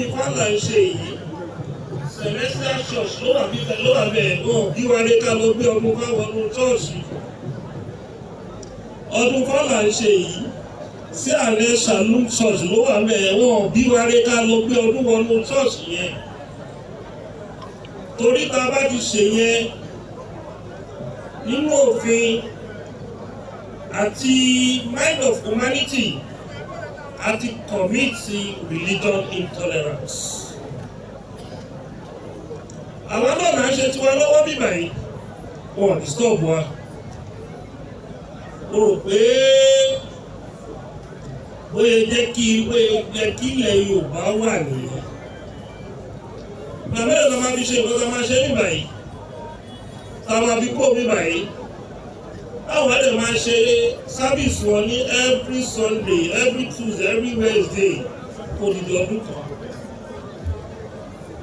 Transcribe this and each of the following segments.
Ifá là ń ṣe yìí. Celestial Church ló wà bíbẹ̀, ló wà bẹ́ẹ̀ náà bí wàá ní ká lọ gbé ọdún Ifá wọnú ṣọ́ọ̀ṣì. Ọdún Ifá là ń ṣe yìí sí ààrẹ Shalom Church ló wà bẹ́ẹ̀, wọ́n bí wàá ní ká lọ gbé ọdún wọnú ṣọ́ọ̀ṣì yẹn, torí tá a bá ti ṣe yẹn, nínú òfin àti mind of humanity, àti commit religion intolerance. Àwọn náà là ń ṣe tiwa lọ́wọ́ bíbà yìí, wọn ò disturb wa. Mo rò pé bóyá jẹ́ kí ilẹ̀ Yorùbá wà nìyẹn. Màmá ẹ̀ lọ́ máa fi ṣe nǹkan tá a máa ṣe níbà yìí, tá a máa fi kó bíbà yìí. Báwo á lè máa ṣe service wọn ní every Sunday, every Tuesday, every Wednesday kó didi ọdún kan?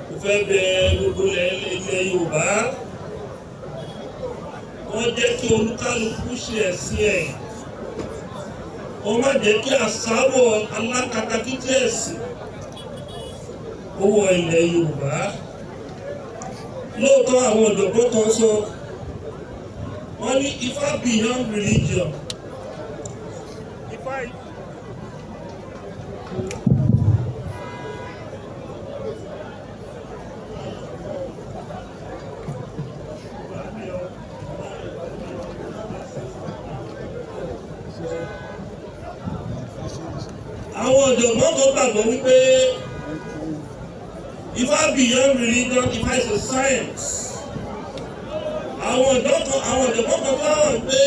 Mo fẹ́ bẹ̀ gbogbo ilẹ̀ Yorùbá, wọ́n jẹ́ kí olúkálukú ṣe ẹ̀sìn ẹ̀, wọ́n má jẹ́ kí àsáwọ̀ alákatakítí ẹ̀sìn ó wọ ilẹ̀ Yorùbá. Lóòótọ́, àwọn ọ̀jọ̀gbọ́n kan sọ, wọ́n ní Ifá beyond religion. Ifá. Àwọn ọ̀jọ̀gbọ́n kan gbàgbọ́ wípé Ifá beyond religion, Ifá is a science. Àwọn ọ̀jọ̀gbọ́n kan tó wà pé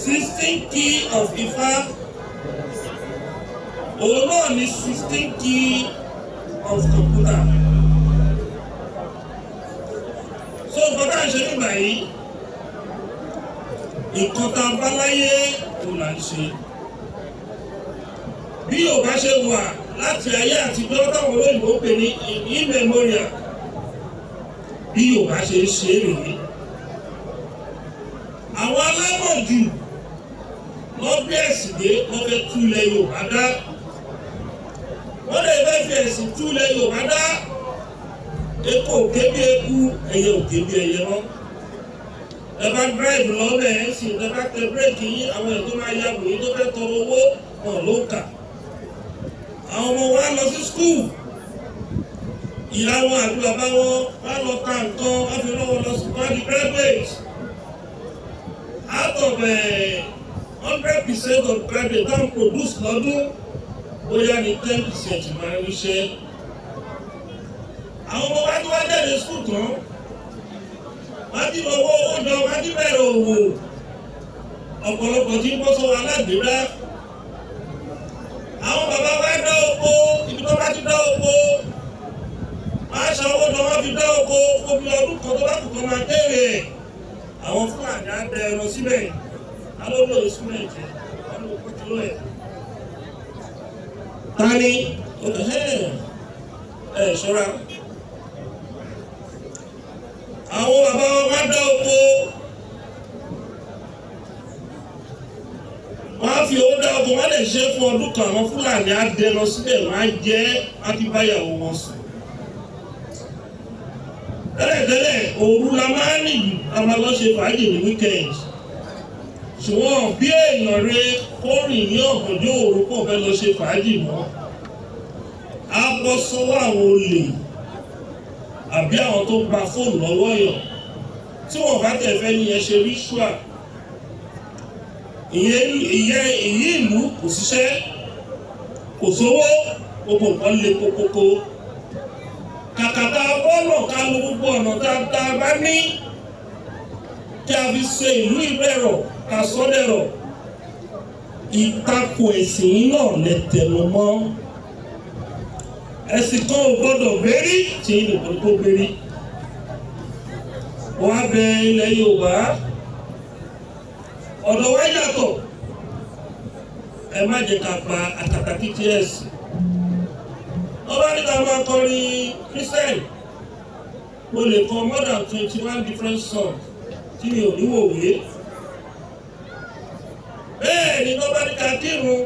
16 key of Ifá, òun náà ní 16 key of computer. So nǹkan tá à ń ṣe nígbà yìí, nǹkan tá a bá láyé, òun là ń ṣe. Bí Yorùbá ṣe wà láti ayé àtijọ́, táwọn olóyìnbó pè ní immemorial, bí Yorùbá ṣe ń ṣe rèé. Àwọn alámọ̀jù wọ́n bí ẹ̀sìn dé, wọ́n fẹ́ tú ilẹ̀ Yorùbá dá. Wọ́n lè fẹ́ fi ẹ̀sìn tú ilẹ̀ Yorùbá dá. Eku òkè bí eku, ẹyẹ òkè bí ẹyẹ mọ́. Ẹ bá drive lọ́bẹ̀ ẹ̀ ń sìn, ẹ bá tẹ brake yín, àwọn èèyàn tó máa ya wòye tó fẹ́ tọrọ owó wọn ló kà. Àwọn ọmọ wa lọ sí school, ìyá wọn àti bàbá wọn wá lọ ka nǹkan, wọ́n fi rán wọn lọ sí, wọ́n di graduate. Out of 100% of graduate táwọn produce lọ́dún, bóyá ní 10% máa ń ríṣẹ́. Àwọn ọmọ wa tó wá jáde school tán, wọ́n ti lọ wọ́ owó jọ, wọ́n ti bẹ̀rẹ̀ òwò. Ọ̀pọ̀lọpọ̀ tí ń bọ́ sọ́wọ́ alágbèéra. Àwọn bàbá wa dá oko, ibi tó bá ti dá oko, wọ́n á ṣe owó jọ, wọ́n fi dá oko fún bí ọdún kan, tó bá kù kan máa kéré ẹ̀. Àwọn Fúlàní á dẹ ẹran síbẹ̀, alóòlò ìsúnmọ̀ ẹ̀jẹ̀ wọn ló kó kìló ẹ̀. Tani ẹ ṣọ́ra. Àwọn bàbá wa wá dá oko, wọ́n á fi owó dá oko, wọ́n lè ṣe fún ọdún kan. Àwọn Fúlàní á dẹ lọ síbẹ̀, wọ́n á jẹ́, á ti báyàwó wọn sùn. Tẹ́lẹ̀tẹ́lẹ̀, òru la máa ń rìn, a máa lọ ṣe fàájì ní weekend, ṣùgbọ́n bí èèyàn rẹ kó rìn ní ọ̀gànjọ́ òru kó fẹ́ lọ ṣe fàájì mọ́, á bọ́ sọ́wọ́ àwọn olè àbí àwọn tó gba fóònù lọ́wọ́ èèyàn tí wọ́n bá tẹ̀ fẹ́ ní ẹ ṣe ritual. Ìyẹn ìyí ìlú kò ṣiṣẹ́, kò sówó, gbogbo nǹkan le kókókó. Kàkàtà bọ́ọ̀lù ká lo gbogbo ọ̀nà tá a bá ní kí a fi ṣe ìlú ìbẹ̀rọ̀, ká sọ́dẹ̀rọ̀. Ìtakò ẹ̀sìn yìí náà lẹ tẹnu mọ́. Ẹ̀sìn kan ò gbọ́dọ̀ gbérí tí nìkan kó gbérí. Wọ́n á bẹ ilẹ̀ Yorùbá, ọ̀dọ̀ wa yàtọ̀. Ẹ má jẹ́ ká pa àtàkàtìtì ẹ̀sìn. Wọ́n bá ní ká máa kọrin Christian, mo lè kọ more than 21 different songs tí mi ò ní wòwe. Bẹ́ẹ̀ ni tó bá ní ká kírun,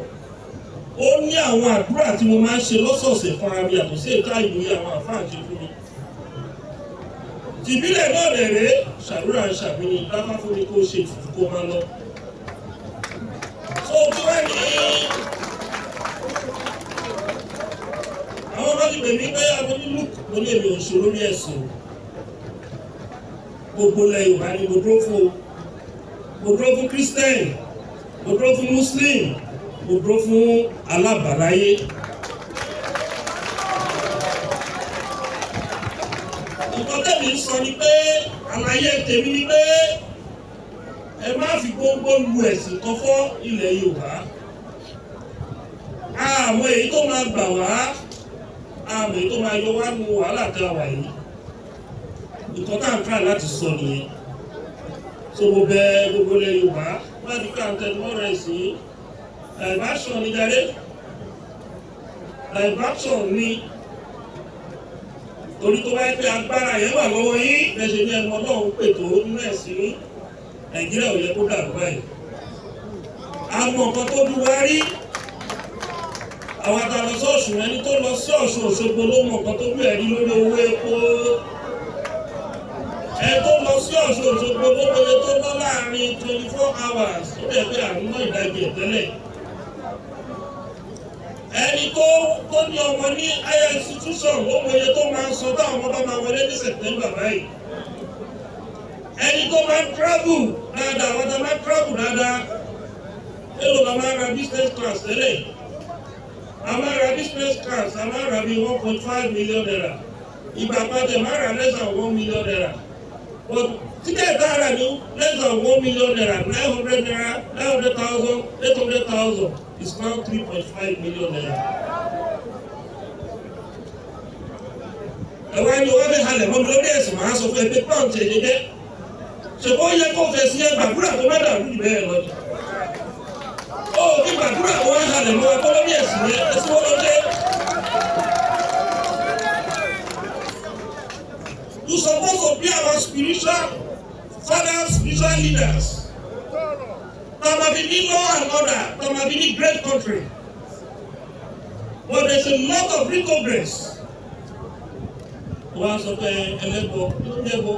ó ní àwọn àdúrà tí mo máa ń ṣe lọ́sọ̀ọ̀sẹ̀ fúnra mi, yàtọ̀ sí ètò àìmọye àwọn àfáà ṣe fún mi. Tìbílẹ̀ náà rẹ̀ rèé, ṣàdúrà ń ṣàbíní dáfá fún mi kó ṣe ètùtù kó máa lọ. So kí wá ní àwọn bá ti pè mí pé abọ́ní look, mo ní èmi ò ṣe lórí ẹ̀sìn o. Gbogbo ilẹ̀ Yorùbá ni mo dúró fún o. Mo dúró fún Christian, mo dúró fún Muslim, mo dúró fún alábàáláyé. Nǹkan tẹ̀mí ń sọ ni pé, àlàyé tèmi ni pé ẹ má fi gbogbo lu ẹ̀sìn kan fọ́ ilẹ̀ Yorùbá. Àmọ́ èyí tó máa gbà wá, àmọ́ èyí tó máa yọ wá nu wàhálà tá a wà yìí. Nǹkan tá à ń try láti sọ nìyẹn. So mo bẹ̀ gbogbo ilẹ̀ Yorùbá, má di ká ń tẹnu mọ́ra ẹ̀sìn. Diversion ni jáde. Diversion ni. Torí tó bá yẹ pé agbára yẹn wà lọ́wọ́ yín, bẹ́ẹ̀ ṣe ní ẹnu Ọlọ́run pètò nínú ẹ̀sìn yín, Nàìjíríà ò yẹ kó dàrú báyìí. Àwọn nǹkan tó dùn wá rí, àwọn àtàlọ́ sí Ọ̀ṣun, ẹni tó lọ sí Ọ̀ṣun Òṣogbo ló mọ nǹkan tó dùn ẹ̀rí lórí owó epo. Ẹni tó lọ sí Ọ̀ṣun Òṣogbo ló mọ iye tó ná láàrin 24 hours, ó dẹ̀ pé àrùn náà ìdajì ẹ̀ tẹ́lẹ̀. Ẹni tó ní ọmọ ní higher institution ló mọ iye tó máa ń san táwọn ọmọ bá máa wọlé ní September báyìí. Ẹni tó máa ń travel dáadáa, àwọn tó máa ń travel dáadáa, èló la máa ń ra business class tẹ́lẹ̀? A máa ra business class, a máa ra bí ₦1.5 million. Ìgbà padà máa ra less than ₦1 million. But ticket tá a rà ní less than ₦1 million, 900 naira, 900,000, 800,000 is now ₦3.5 million. Ẹ̀wá ni wọ́n fi halẹ̀ mọ́ mi lórí ẹ̀sìn, máa sọ fún ẹ pé pound ṣe ṣe jẹ́. Ṣèbó yẹ kó fẹ́ sí ẹ gbàdúrà tó má dàrú jù bẹ́ẹ̀ lọ. Ó fi gbàdúrà kó wá halẹ̀ mọ́ wa kó lórí ẹ̀sìn yẹn, ẹ̀sìn wọ́n lọ dé. You supposed to be our spiritual fathers, spiritual leaders. Tamabi ní law and order, Tamabi ní great country. But there's a lot of retrogress. Wọ́n á sọ pé ẹlẹ́bọ kí ló ń jẹ́bọ?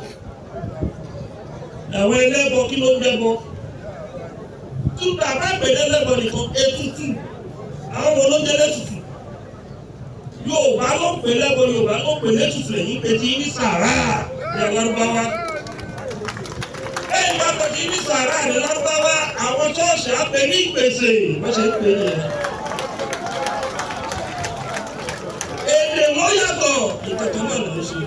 Àwọn ẹlẹ́bọ kí ló ń jẹ́bọ? Túbà bá pèlè ẹlẹ́bọ nìkan, ètùtù. Àwọn wo ló ń jẹ́ lẹ́tùtù? Yorùbá ló ń pè lẹ́bọ, Yorùbá ló ń pè lẹ́tùtù, ẹ̀yìn pé ti ní sàrà ní Alárúbáwá. Ẹ̀yìn bá pè ti ní sàrà ní Alárúbáwá, àwọn ṣọ́ọ̀ṣì á pè ní ìpèsè, wọ́n ṣe ń pè é nìyẹn. Èdè ló yàtọ̀, ìkẹ̀kẹ́ náà ló ń ṣe.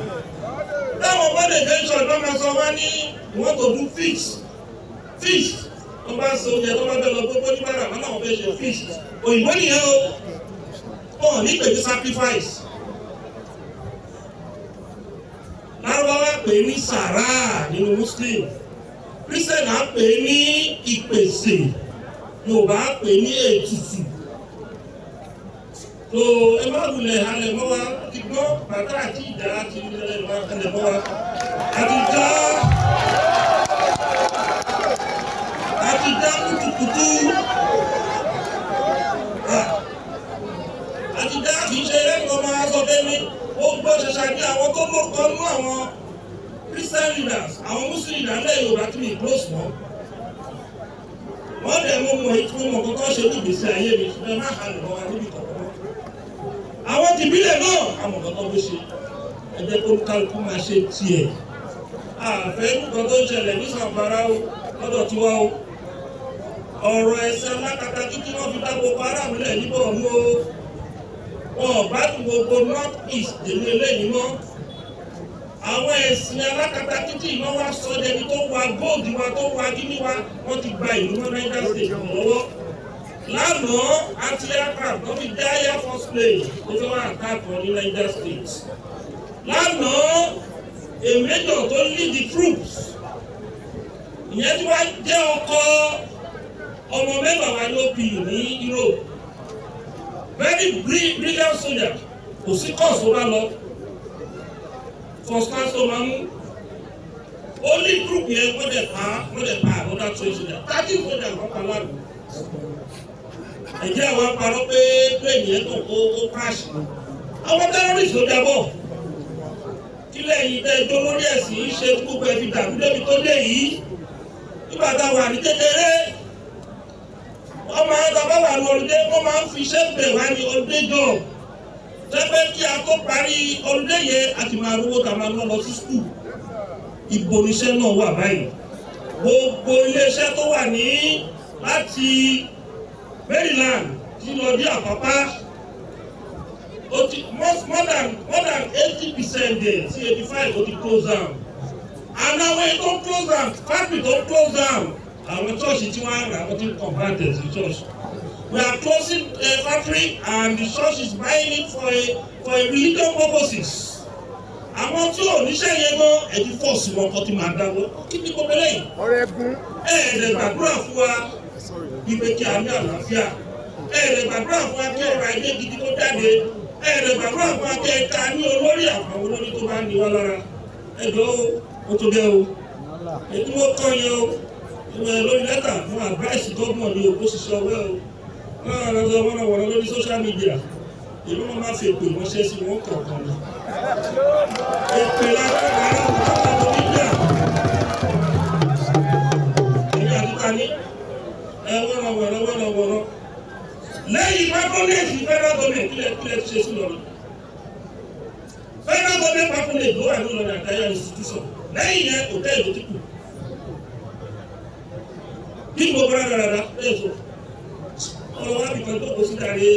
Táwọn bá lè fẹ́ sọ̀rọ̀, wọ́n máa sọ wá ní wọ́n tó do feast. Feast. Wọ́n bá sọ oúnjẹ tó bá fẹ́ lọ gbogbo níbàrà, wọ́n náà fẹ́ ṣe feast. Òyìnbó nìyẹn o. Wọ́n ní pè ní sacrifice. Lárúbáwá pè ní sàrà nínú Muslim. Christian á pè ní ìpèsè. Yorùbá á pè ní ètùtù. So ẹ má wulẹ̀ halẹ̀ mọ́ wa, ti gbọ́ bàtà àti ìjà àti ilẹ̀ halẹ̀ mọ́ wa. Àti já kùtùkùtù. Àti já kì í ṣe eré nǹkan máa sọ bẹ́ẹ̀ ni. Ó gbọ́ ṣẹ̀ṣẹ̀ ní àwọn tó lórúkọ nínú àwọn Christian leaders, àwọn Muslim leaders lẹ́yìn Yorùbá tí mi close mọ́. Wọ́n dẹ̀ mú mọ̀ èyí tí wọ́n mọ̀ kọ́kọ́ ṣe ní ìgbésí ayé mi, ṣùgbọ́n ẹ má halẹ̀ mọ́ wa níbi kọ̀ọ̀kan. Àwọn tìbílẹ̀ náà, àmọ̀ kọ́kọ́ bó ṣe. Ẹ jẹ́ kó kálukú máa ṣe tiẹ̀. Àfẹ́ nǹkan tó ń ṣẹlẹ̀ ní Zamfara o, lọ́dọ̀ tiwa o. Ọ̀rọ̀ ẹ̀sìn alákatakí tí wọ́n fi dá gbogbo aráàlú lẹ̀ ní Borno o. Wọn ò gbádùn gbogbo North East dèmí eléyìí mọ́. Àwọn ẹ̀sìn alákatakí tí iná wa sọ dẹni tó wa gold wa, tó wa kíní wa, wọ́n ti gba ìlú mọ́ Niger State lọ́wọ́. Lánàá, anti-aircraft tó fi dá Air Force plane tó fẹ́ wá attack wọn ní Niger State. Lánàá, a major tó lead the troops, ìyẹn tí wàá jẹ́ ọkọ ọmọ mẹ́fà wa ní OPU ní Europe. Very brilliant soldier, kò sí course tó bá lọ, first class tó máa mú. Only group yẹn wọ́n dẹ̀ pa another 20 soldier, 30 soldiers wọ́n pa lánàá. Ẹ̀jẹ̀ àwọn parọ́ pé plane yẹn tó kó ó crash. Àwọn terrorist ló jábọ̀. Kílẹ̀ yìí tẹ́ ẹjọ́ lórí ẹ̀sìn yìí ṣe gbogbo ẹ̀ fi dàrú débi tó dé yìí. Nígbà tá a wà ní kékeré, wọ́n máa ń tàbá wà ní ọlùdé, wọ́n máa ń fi iṣẹ́ bẹ̀ wá ní ọlùdé jọ. Sẹ́pẹ́ kí a tó parí ọlùdé yẹn, a ti máa rówó tá a máa ná lọ sí school. Ibo níṣẹ́ náà wà báyìí? Gbogbo iléeṣẹ́ tó wà ní láti Maryland tí lọ dé Àpápá, ó ti more than 80% dé sí 85, ó ti close down. And àwọn èyí tó close down, factory tó close down, àwọn church tí wọ́n á rà, wọ́n ti convert it to church. We are closing a factory and the church is buying it for a religion purposes. Àwọn tí ò níṣẹ́ yẹn gan, ẹ̀ ti force wọn kọ́ ti máa dáwọ́. Kí ni gbogbo eléyìí? Ọ̀rẹ́gun. Ẹ ẹ̀ lè gbàdúrà fún wa wípé kí a ní àlàáfíà. Ẹ ẹ̀ lè gbàdúrà fún wa kí ọrọ̀ ajé gidi kó jáde. Ẹ ẹ̀ lè gbàdúrà fún wa kí ẹ ká ní olórí, àwọn olórí tó bá ní wá lára. Ẹ jọ o, ó tó gẹ́ o. Ètò wọn kọ́ yẹn o, ìwé lórí lẹ́tà fún advice gómìnà ní òkú ṣiṣẹ́ ọwẹ́ o. Wọ́n rán lọ wọ́n wọ́n lórí social media. Èmi wọn máa fi èpè ránṣẹ́ sí wọn kọ̀ọ̀kan ni. Èpè lára ara wọn media. Èmi àti tani ẹ wọ́n wọ́n wọ́n wọ́n lẹ́yìn patronage federal government. Kílẹ̀ ṣe sí lọ́rọ̀ federal government patronage ló wà ní Ìlọrin àtàyà institution. Lẹ́yìn yẹn, hotel ló ti kù. Kí ni gbogbo rárá rárá ẹ sọ ọ̀rọ̀ wa nìkan tó kó sí dàrí?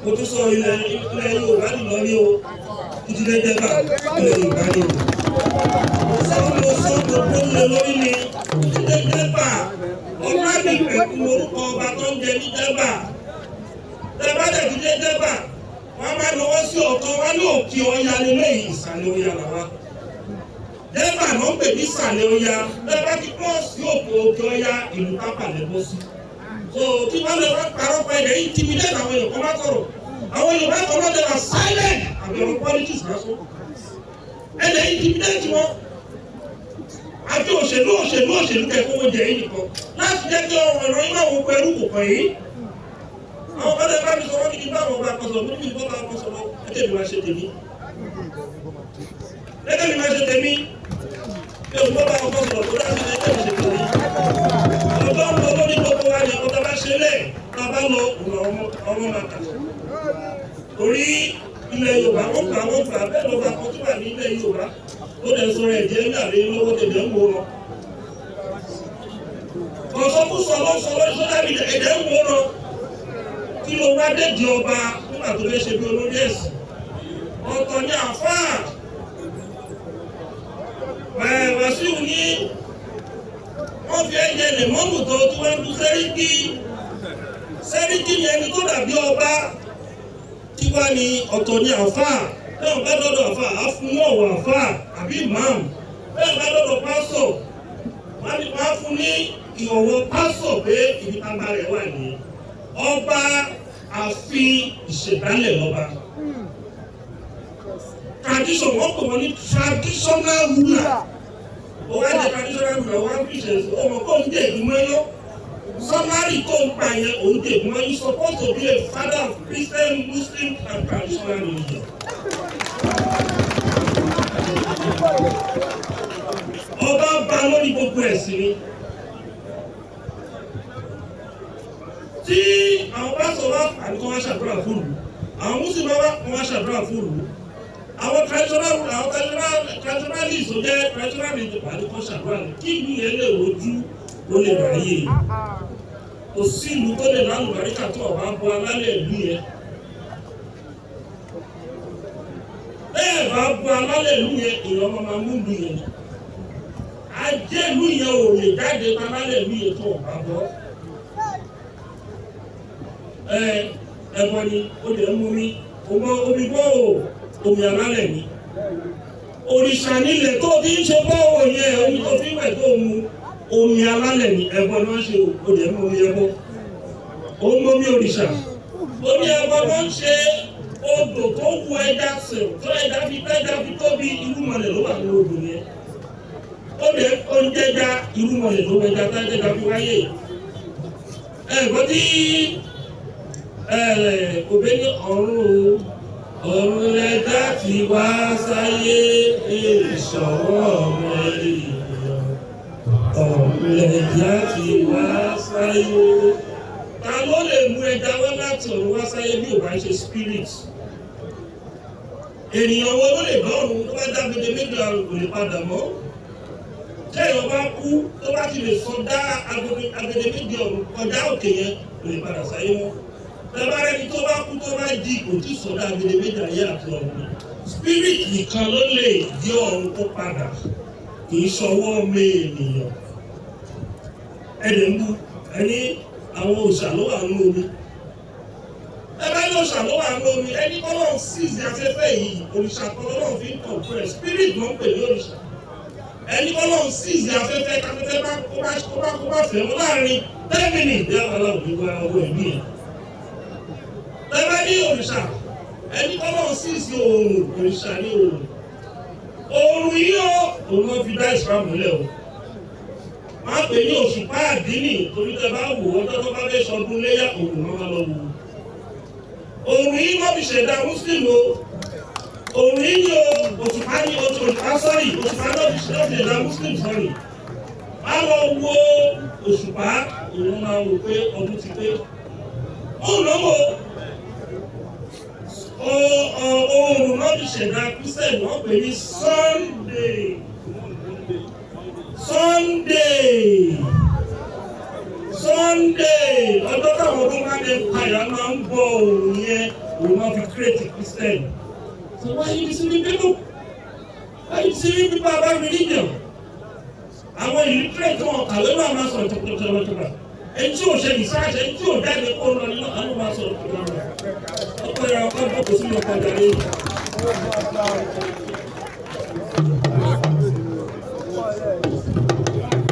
Mo tún sọ, ilẹ̀ Yorùbá nìlọ ní o. Ìdílé jẹba ilẹ̀ Yorùbá ní o. Sọ mo sọ gbogbo lé lórí ni ìdílé jẹba. Ọládìpẹ̀kun orúkọ ọba tó ń jẹ ní Jẹba. Tẹ́bá dẹ̀ ti dé Jẹba, wọ́n máa lọ́wọ́ sí ọ̀kan wá ní òkè ọya lélẹ́yìn, ìsàlẹ̀ ọya làwa. Jẹba ló ń pè ní ìsàlẹ̀ ọya. Tẹ́bá ti cross sí òkè ọya, ìlú Tápà lẹ́bọ́ sí. So kí wọ́n lè wá parọ́ pa ẹ̀dẹ̀ intimidate àwọn èèyàn kan má sọ̀rọ̀. Àwọn Yorùbá kan náà, they are silent. Àbí ọ̀rọ̀ politics lásán. Ẹ̀dẹ̀ intimidate wọn àti òṣèlú, òṣèlú, òṣèlú kẹfọwọ́ jẹ yín nìkan láti jẹ́ kí ọ̀rọ̀ ìròyìn máa wọ pẹ̀lú kò kàn yín. Àwọn kan lè bá mi sọ, wọ́n ní kí n bá àwọn ọba kan sọ̀rọ̀, mo ní kí n bá wọn sọ̀rọ̀. Ẹ̀jẹ̀ mi máa ṣe tèmi, ẹ̀jẹ̀ mi máa ṣe tèmi. Mi ò gbọ́ bá wọn kan sọ̀rọ̀ tó dá sí. Ẹ̀jẹ̀ mi ṣe tèmi. Ọjọ́ ń lọ lórí gbogbo wa ní ọkọ̀ tá a bá ṣe lẹ̀, tá a bá lọ òun ọmọ máa kà. Torí ilẹ̀ Yorùbá, wọ́n gbà, wọ́n gbà bẹ́ẹ̀ lọ́ba kan tó wà ní ilẹ̀ Yorùbá, ó dẹ̀ sọ̀rọ̀ ẹ̀jẹ̀ ní àlẹ́ lọ́wọ́, tẹ̀lé ń wò lọ. Kọ̀sọ́kùsọ ló sọ lórí social media, ẹ̀jẹ̀ ń wò lọ. Kí ló wá déjì ọba nígbà tó fẹ́ ṣe bí olórí ẹ̀sìn? Ọ̀tọ̀ ní àfáà. Wàsíù ní wọ́n fi ẹ̀jẹ̀ lè mọ́mù tó tí wọ́n ń du sẹ́ríkì. Sẹ́ríkì ni ẹni tó dàbí ọba. Tí wá ní ọ̀tọ̀ ní àfáà. Bẹ́ẹ̀ bá dọ́dọ̀ àfáà, á fún ní ọ̀wọ̀ àfáà àbí ìmáàmù. Bẹ́ẹ̀ bá dọ́dọ̀ pásọ̀, wọ́n á fún ní ìọ̀wọ̀ pásọ̀ pé ibi tábà rẹ̀ wà ní. Ọba àfin ìṣẹ̀dálẹ̀ lọ́ba. Tradition, wọ́n pè wọ́n ní traditional ruler. Ó wá jẹ́ traditional ruler, wọ́n á fi ṣe ọmọ kó ń dé ìgbìmọ̀ salary tó ń pa yẹn, òun dé ìgbìmọ̀. You supposed to be a father of Christian, Muslim and traditional religion. Ọba bá lórí gbogbo ẹ̀sìn ni. Tí àwọn pásọ̀ wá àbíkọ́ wá ṣàdúrà fún ìlú, àwọn Muslim wá, wọ́n wá ṣàdúrà fún ìlú. Àwọn traditional àwọn traditional traditionalist tó jẹ́ traditional religion àbíkọ́ ṣàdúrà ní kí ìlú yẹn lè rojú, ó lè ráyè. Kò sí ìlú tó lè lálùbáríkà tó ọba bọ alálẹ̀ ìlú yẹn. Bẹ́ẹ̀ bá bọ alálẹ̀ ìlú yẹn, èèyàn máa mú ìlú yẹn. Ajé ìlú yẹn ò lè jáde alálẹ̀ ìlú yẹn tó ọba bọ́. Ẹ ẹbọ ni ó lè mú mi ọmọ omi bọ́ ò, omi alálẹ̀ ni. Òrìṣà nílẹ̀ tó fi ń ṣe bọ́ ò yẹ, omi tó fi ń wẹ̀ tó mu, omi alálẹ̀ ni. Ẹbọ ni wọ́n ṣe, ó lè mú omi ẹbọ, ó mú omi òrìṣà, omi ẹbọ ló ń ṣe. Odò tó wu ẹja sìn tó ẹja fi tẹ́ja fi tóbi, irúmọlẹ̀ ló wà ní odò yẹn. Ó lè oúnjẹ já, irúmọlẹ̀ ló wẹja tẹ́ja fi wáyé. Ẹ gbọ́ tí òbí ní ọ̀run, ọ̀run lẹ́dá ti wá sáyé, ìṣọ̀wọ́ ọmọ ènìyàn. Ọ̀run lẹ́dá ti wá sáyé. Ta ló lè mú ẹja wá láti ọ̀run wá sáyé bí ò bá ṣe spirit? Ènìyàn wo ló lè bá ọ̀run tó bá dágbede méjì àrùn kò lè padà mọ́? Tẹ́ èèyàn bá kú, tó bá ti lè sọ dá agbede méjì ọ̀run kọjá òkè yẹn, kò lè padà sáyé mọ́. Tẹ́bá rẹni tó bá kú, tó bá jí, kò tí sọdá agbede méjì ayé àti ọ̀run. Spirit nìkan ló lè dé ọ̀run kó padà, kì í ṣọwọ́ ọmọ ènìyàn. Ẹ̀dẹ̀ ń bú ẹni àwọn òòṣà ló wà nínú omi. Ẹ bá ní òòṣà ló wà nínú omi, ẹni kọ́lọ́ seize afẹ́fẹ́ yìí, òrìṣà kan lọ́wọ́ fi ń compress. Spirit ló ń pè ní òrìṣà. Ẹni kọ́lọ́ seize afẹ́fẹ́, káfẹ́fẹ́ bá kó bá kó bá kó bá fẹ́ wọn láàrin 10 minutes bí àwọn aláwọ̀ nígbà ọwọ́ ẹ̀mí ẹ̀. Ẹ bá ní òrìṣà, ẹni kọ́lọ́ seize oòrùn, òrìṣà ní oòrùn. Oòrùn yìí ó, òun náà fi dá ìsìlámù lẹ̀ o. Wọ́n á pè ní òṣùpá àdínì, torí tẹ bá wò ó, ọjọ́ tó bá fẹ́ sọdún léyà, òòrùn náà máa lọ wò ó. Òòrùn yìí wọ́n fi ṣẹ̀dá Muslim o. Òòrùn yìí ni o, òṣùpá ní òṣùpá, sorry, òṣùpá náà fi ṣẹ̀dá Muslim, sorry. Wọ́n á lọ wo òṣùpá, òun máa wò pé ọdún ti pé. Òun ló wò oòrùn náà fi ṣẹ̀dá Christian, wọ́n pè ní Sunday. Sunday, Sunday, ọjọ́ táwọn Roman Empire máa ń bọ oòrùn yẹn, òun máa fi create Christian. So why you deceiving people? Why you deceiving people about religion? Àwọn illiterate wọn kàwé náà máa sọ̀rọ̀ tọkọtọkọtọkọ. Ẹni tí ò ṣe research, ẹni tí ò jáde kó lọ nínú àwọn máa sọ̀rọ̀ tọkọtọkọ. Ọkọ yẹn ọkọ bọ̀ kò sínú ọkọ̀ ìdarí.